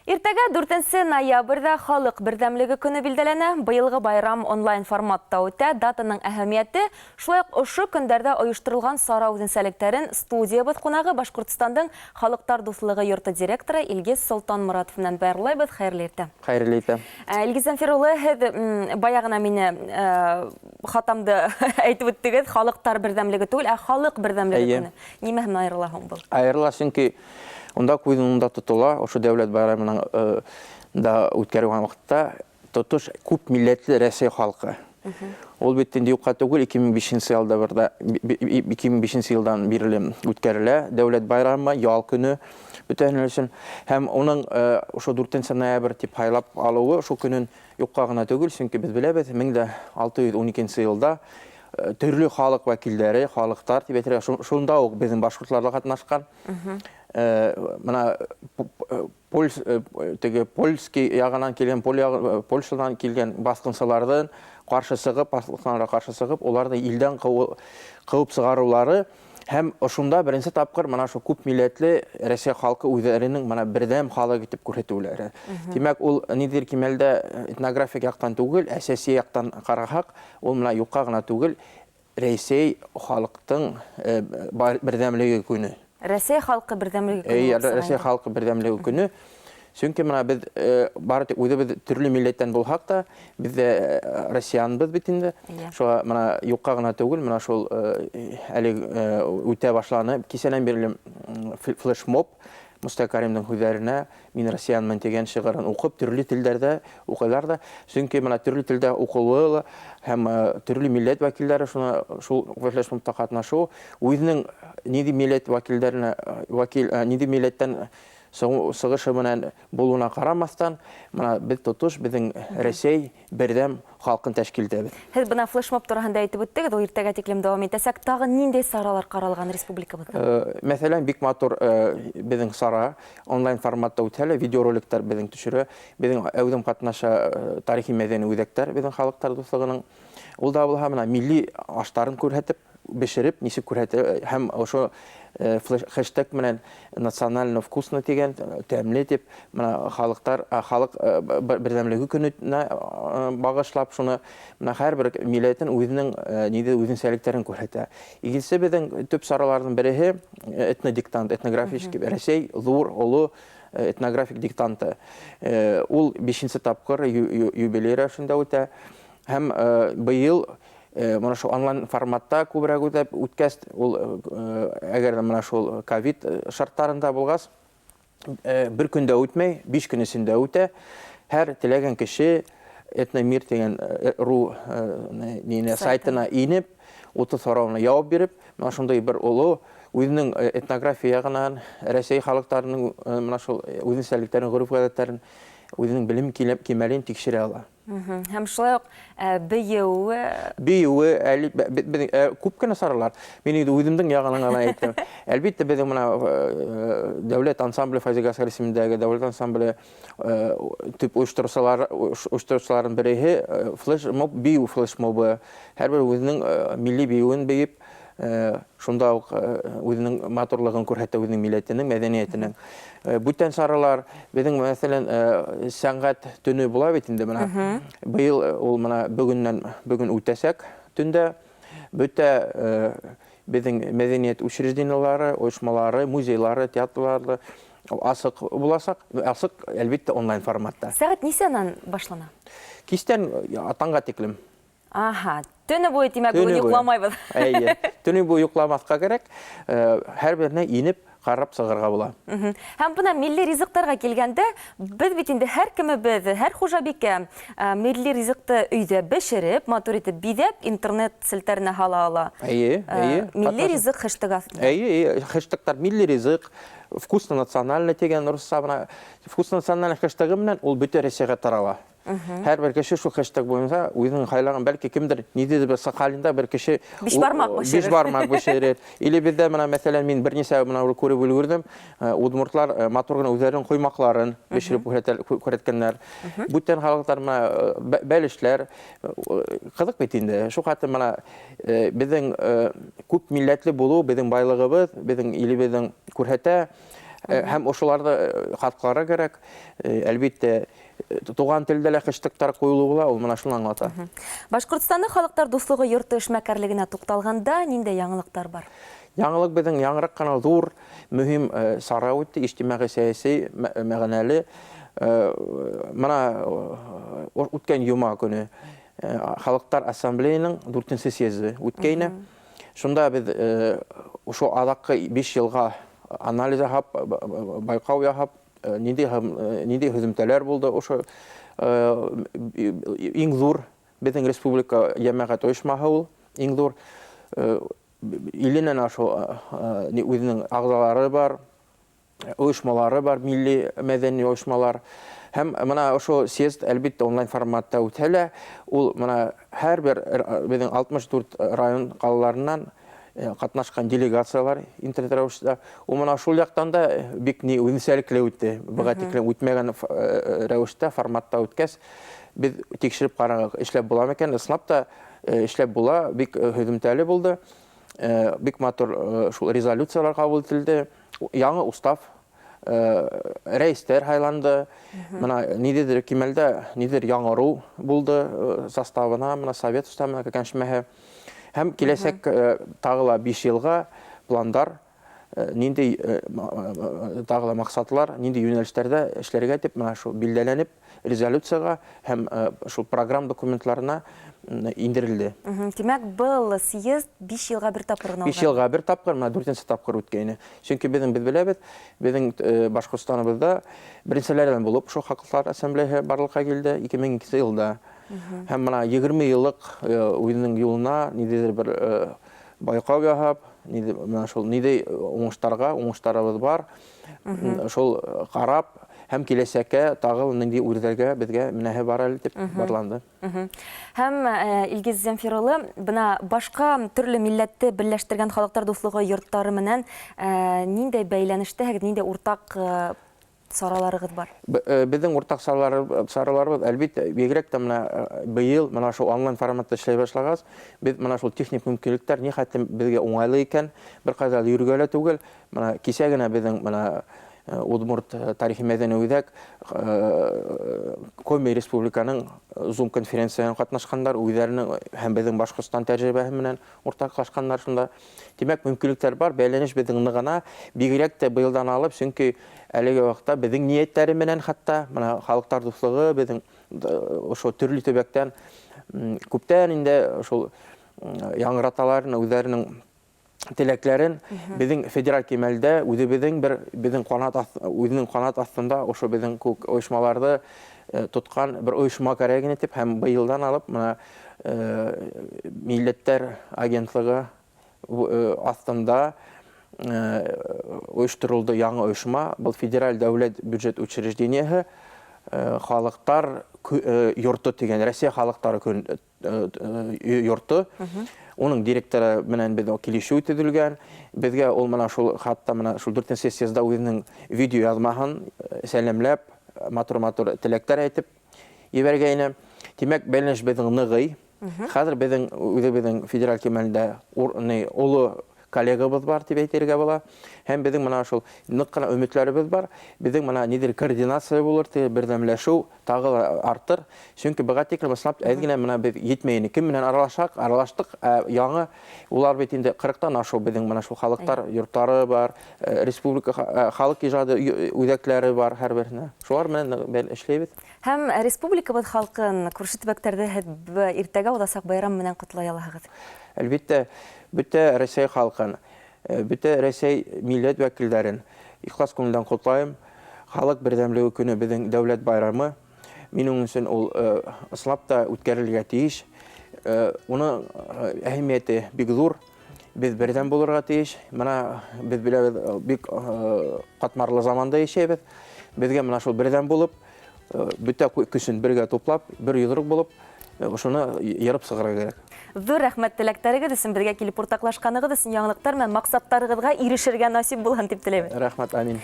Иртәгә 4 ноябрҙә Халыҡ берҙәмлеге көнө билдәләнә. Быйылғы байрам онлайн форматта үтә. Датаның әһәмиәте, шулай уҡ ошо көндәрҙә ойошторолған сара үҙенсәлектәрен студиябыҙ ҡунағы Башҡортостандың Халыҡтар дуҫлығы йорто директоры Илгиз Солтанморатов менән барлайбыҙ. Хәйерле иртә. Хәйерле иртә. Илгиз Зәнфир улы, һеҙ бая ғына мине хатамды әйтеп үттегеҙ, халыҡтар берҙәмлеге түгел, ә халыҡ берҙәмлеге көнө. Нимәһе менән айырыла һуң был? Айырыла, сөнки унда күҙ уңында тотола, ошо дәүләт байрамының да үткәрелгән ваҡытта тотош күп милләтле Рәсәй халҡы. Ул бит инде юҡҡа түгел 2005 елда бердә 2005 елдан бирле үткәрелә дәүләт байрамы, ял көне бөтәһенең өчен. Һәм уның ошо 4 ноябрь дип һайлап алыуы шул көнен юкка гына түгел, чөнки без беләбез, 1612 елда төрле халык вәкилдәре, халыктар дип әйтергә, шунда ук безнең башкортлар да катнашкан. Менә теге польский ягынан килгән, Польшадан килгән баскынчылардан каршы чыгып, баскынчыларга каршы чыгып, уларны илдән куып чыгарулары һәм ошонда беренче тапкыр менә шул күп милләтле Россия халкы үзләренең менә бердәм халык итеп күрсәтүләре. Димәк, ул ниндидер кимәлдә этнографик яктан түгел, ә сәяси яктан карасак, ул менә юкка гына түгел Рәсәй халыктың бердәмлеге көне. Рәсәй халкы бердәмлеге көне. Әйе, Рәсәй халкы бердәмлеге көне. Чөнки менә без бары тик үзебез төрле милләттән булһак та, без дә россиянбыз бит инде. Шуңа менә юкка гына түгел, менә шул әле үтә башланы. Кичәдән бирле флешмоб Мостай Кәримнең һүзләренә Мин россиянмын дигән шигырен укып, төрле телләрдә укыйлар да. Чөнки менә төрле телдә укылуы ла һәм төрле милләт вәкилләре шуны шул флешмобта катнашу үзенең нинди милләт вәкилләренә вәкил нинди милләттән чыгышы белән булуына карамастан, менә без тотыш безнең Рәсәй бердәм халкын тәшкил итәбез. Һез бына флешмоб тураһында әйтеп үттегез, ул иртәгә тиклем дәвам итәсәк, тагын ниндәй саралар каралган республикабызда? Мәсәлән, бик матур безнең сара онлайн форматта үтә лә, видеороликтар безнең төшерә. Безнең әүдем катнаша тарихи-мәдәни үзәктәр безнең халыклар дуслыгының. Ул да булһа менә милли аштарын күрһәтеп, бешереп, ничек күрһәтә һәм ошо хэштег менән национально вкусно дигән, тәмле дип, менә халыктар, халык бердәмлеге көненә багышлап шуны менә һәрбер милләтен үзенең нинди үзенчәлекләрен күрсәтә. Икенче безнең төп чараларның береһе этнодиктант, этнографический Рәсәй зур, олы этнографик диктанты. Ул бишенче тапкыр юбилей рәвешендә үтә. Һәм быел менә шул онлайн форматта күбрәк үтәп үткәс, ул әгәр дә менә шул ковид шартларында булгач, бер көндә үтмәй, 5 көн эчендә үтә. Һәр теләгән кеше Этномир дигән ру нинә сайтына инеп, 30 сорауны җавап биреп, менә шундый бер олы үзенең этнография ягыннан Рәсәй халыкларының менә шул үзенчәлекләрен, гореф-гадәтләрен, үзенең белем кимәлен тикшерә ала. Һәм шулай ук бейеүе. Бейеүе, әле безнең күп кенә саралар. Мин инде үземнең ягыннан гына әйттем. Әлбәттә, безнең менә дәүләт ансамбле Файзи Гаскар исемендәге дәүләт ансамбле төп оештыручылар оештыручыларның береһе флешмоб, бию флешмобы. Һәрбер үзенең милли биюен биеп, шунда ук үзенең матурлыгын күрсәтә, үзенең милләтенең, мәдәниятенең. Бүтән чаралар, безнең, мәсәлән, сәнгать төне була бит инде менә. Быел ул менә бүгеннән бүген үтәчәк төндә. Бөтә безнең мәдәният учреждениеләре, оешмалары, музейлары, театрлары асык булачак. Асык, әлбәттә, онлайн форматта. Сәгать ничәдән башлана? Кичтән таңга тиклем. Аһа, төне буе, димәк, бүген йокламайбыз. Әйе, төне буе йокламаска кирәк. Һәрберенә инеп, карап чыгарга була. Һәм бына милли ризыктарга килгәндә, без бит инде һәркемебез, һәр хуҗабикә милли ризыкты өйдә бешереп, матур итеп бизәп, интернет челтәренә һала ала. Әйе, әйе. Милли ризык хэштегы астында. Әйе, әйе, хэштеглар милли ризык, вкусно национально дигән русча менә вкусно национально хэштегы белән ул бөтә Рәсәйгә тарала. Һәрбер кеше шул хэштег буенча үзенең хайлаган, бәлки кемдер ниндидер бер Сахалинда бер кеше бишбармак пешерер. Бишбармак пешерер. Или бездә менә мәсәлән мин берничә менә күреп өлгердем, удмуртлар матур гына үзләренең коймакларын пешереп күрсәткәннәр. Бүтән халыклар менә бәлешләр кызык бит инде. Шул хәтле менә безнең күп милләтле булу безнең байлыгыбыз, безнең илебезнең күрсәтә. Һәм ошоларҙы ҡатҡыларға кәрәк. Әлбиттә, туған телдә лә хэштегтар ҡуйылыу була, ул мына шуны аңлата. Башҡортостандың Халыҡтар дуҫлығы йорто эшмәкәрлегенә туҡталғанда, ниндәй яңылыҡтар бар? Яңылыҡ беҙҙең яңыраҡ ҡына ҙур, мөһим сара үтте, ижтимағи-сәйәси мәғәнәле. Мына үткән йома көнө Халыҡтар Ассамблеяның дүртенсе съезы үткәйне. Шунда беҙ ошо аҙаҡҡы 5 йылға анализ яһап, байҡау яһап, ниндәй һөҙөмтәләр булды, ошо иң ҙур беҙҙең республика йәмәғәт ойошмаһы ул, иң ҙур иленән ашыу үҙенең ағзалары бар, ойошмалары бар, милли мәҙәни ойошмалар. Һәм мына ошо съезд әлбиттә онлайн форматта үтһә лә, ул мына һәр бер беҙҙең 64 район ҡалаларынан ҡатнашҡан делегациялар интернет рәүештә. Ул мына шул яҡтан да бик ни үҙенсәлекле үтте. Быға тиклем үтмәгән рәүештә форматта үткәс, беҙ тикшереп ҡарағыҙ, эшләп була микән? Ысынлап та эшләп була, бик һөҙөмтәле булды. Бик матур шул резолюциялар ҡабул ителде. Яңы устав, рәйестәр һайланды. Мына ниҙәҙер кимәлдә ниҙәҙер яңырыу булды составына, мына совет составына кәңәшмәһе. Һәм киләсәк тағы ла 5 йылға пландар, ниндәй тағы ла маҡсатлар, ниндәй йүнәлештәрҙә эшләргә тип мына шул билдәләнеп резолюцияға һәм шул программ документларына индерелде. Тимәк, был съезд 5 йылға бер тапҡыр ғына 5 йылға бер тапҡыр, мына дүртенсе тапҡыр үткәйне. Сөнки беҙ беләбеҙ, беҙҙең Башҡортостаныбыҙҙа беренселәрҙән булып шул Халыҡтар Ассамблеяһы барлыҡҡа килде ике мең икенсе йылда. Һәм мына 20 йыллыҡ үҙенең юлына ниндәйҙер бер байҡау яһап, мына шул ниндәй уңыштарға, уңыштарыбыҙ бар, шул ҡарап һәм киләсәккә тағы ниндәй үрҙәргә беҙгә менәһе бар әле тип барланды. Һәм Илгиз Зәмфир улы, бына башҡа төрлө милләтте берләштергән халыҡтар дуҫлығы йорттары менән ниндәй бәйләнештәһегеҙ, ниндәй уртаҡ сараларығыҙ бар? Беҙҙең уртаҡ сараларыбыҙ, әлбиттә, бигерәк тә мына быйыл мына шул онлайн форматта эшләй башлағас, беҙ мына шул техник мөмкинлектәр ни хәтлем беҙгә уңайлы икән, бер ҡайҙа ла йөрөргә лә түгел. Мына кисә генә беҙҙең мына Удмурт тарихи мәҙәни үҙәк Коми Республиканың Zoom конференцияһына ҡатнашҡандар, үҙҙәренең һәм беҙҙең Башҡортостан тәжрибәһе менән уртаҡлашҡандар шунда. Тимәк, мөмкинлектәр бар, бәйләнеш беҙҙең нығына, бигерәк тә быйылдан алып, сөнки әлеге ваҡытта беҙҙең ниәттәре менән хатта мына халыҡтар дуҫлығы беҙҙең ошо төрлө төбәктән күптән инде шул яңыраталарын, үҙҙәренең теләкләрен беҙҙең федераль кимәлдә үҙебеҙҙең бер беҙҙең ҡанат үҙенең ҡанат аҫтында ошо беҙҙең күк ойошмаларҙы тотҡан бер ойошма кәрәк ине тип, һәм быйылдан алып мына Милләттәр агентлығы аҫтында ойошторолдо яңы ойошма. Был федераль дәүләт бюджет учреждениеһы, халыҡтар йорто тигән, Россия халыҡтары йорто. Уның директоры менән беҙ килешеү төҙөлгән. Беҙгә ул мына шул хатта мына шул дүртенсе съезда үҙенең видео яҙмаһын сәләмләп, матур-матур теләктәр әйтеп ебәргәйне. Тимәк, бәйләнеш беҙҙең нығый. Хәҙер беҙҙең үҙебеҙҙең федераль кимәлдә оло коллегабыҙ бар тип әйтергә була. Һәм беҙҙең мына шул ныҡ ҡына өмөтләребеҙ бар. Беҙҙең мына ниҙер координация булыр, теге берҙәмләшеү тағы ла артыр. Сөнки быға тиклем ысынлап әҙ генә мына беҙ етмәй ине. Кем менән аралашаҡ, аралаштыҡ, ә яңы улар бит инде ҡырыҡтан ашыу беҙҙең мына шул халыҡтар йорттары бар, республика халыҡ ижады үҙәкләре бар һәр береһенә. Шулар менән бәл эшләйбеҙ. Һәм республикабыҙ халҡын күрше төбәктәрҙә һеҙ иртәгә уҙасаҡ байрам менән ҡотлай алаһығыҙ. Әлбиттә, бөтә Рәсәй халҡын, бөтә Рәсәй милләт вәкилдәрен ихлас күңелдән ҡотлайым. Халыҡ берҙәмлеге көнө беҙҙең дәүләт байрамы. Минең өсөн ул ысынлап та үткәрелергә тейеш. Уның әһәмиәте бик ҙур. Беҙ берҙәм булырға тейеш. Мына беҙ беләбеҙ, бик ҡатмарлы заманда йәшәйбеҙ. Беҙгә мына шул берҙәм булып, бөтә көсөн бергә туплап, бер йоҙроҡ булып, ошоно йырып сығырға кәрәк. Ҙур рәхмәт теләктәрегеҙ өсөн, беҙгә килеп уртаҡлашҡанығыҙ өсөн, яңылыҡтар менән маҡсаттарығыҙға ирешергә насип булһын тип теләйбеҙ. Рәхмәт, амин.